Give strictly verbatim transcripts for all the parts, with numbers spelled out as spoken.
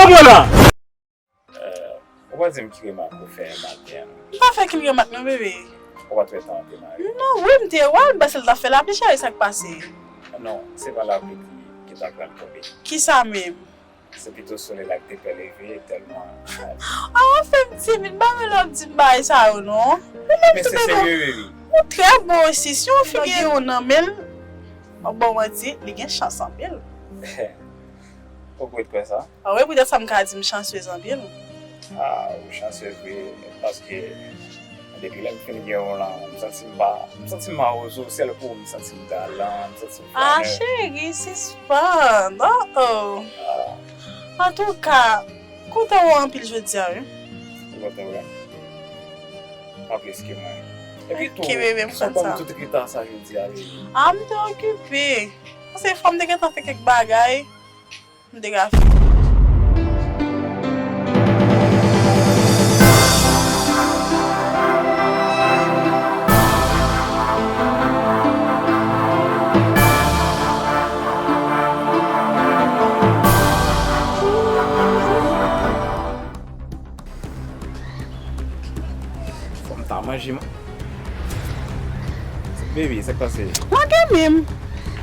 Mwen la. Ou pa di m ki remak ou fè maten an. M pa fè okenn remak non, bebe. Ou pa t wè tan an te mare? Non, wi, m te wè l, m panse l t ap fè lapli, cheri, sa k pase? Non, se pa lapli ki, ki ta pral tonbe. Kisa menm? Se pito solèy la ki te pè leve tèlman. Ah, w ap fè m timid, m pa renmen lè w ap di m bagay sa yo non. Ou menm tou, bebe. Men se serye, bebe. Ou trè bon osi, si yon fi gen yon nan men l, m ap ba w manti, li gen chans anpil. Ou kwè sa? Ah wi, poutèt sa m ka di m chansez anpil. Ah, ou chansez wi, paske depi lè m fin gen w lan, m santi m pa, m santi m pa ozo, sèl pou ou m santi m galan, m santi m flanè. Ah, cheri, sispann. Oh, oh. Ah. Antouka, kontan wè w anpil jodi a, wi. M kontan wè. Pa plis ke mwen. Epi tou, ok, bebe, m konn sa. Sa ban m tout reta sa jodi a, bebe. Ah, m te okipe. Paske fò m te gentan fè kèk bagay. M te ka fè. Fò m ta manje, man. Baby, sa k pase? Lage men m.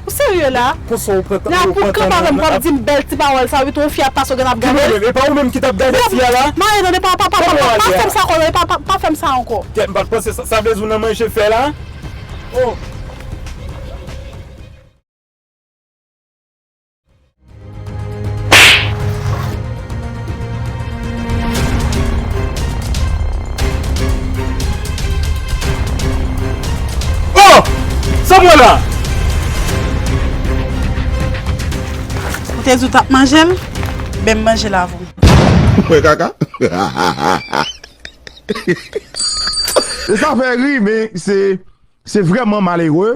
Ou serye la? Konsa ou pran tan, la ou pou pran kanpe tan avè m, w ap di m bèl ti pawòl sa, wi, tou yon fi ap pase, w gen ap gade. Ki pwoblèm? E pa ou menm ki t ap gade fi a la? Mare, tande, pa, pa, pa, pa, pa, pa fè m sa ankò, non, pa, pa, pa fè m sa ankò. Kèt, m pa t panse sa, sa vle di w nan manje fè la? Oh. Oh! Sa mwen la? Ou te di w t ap manje l? Ben m manje l avè w. Mwen kaka. E sa fè ri, men se, se vrèman malere.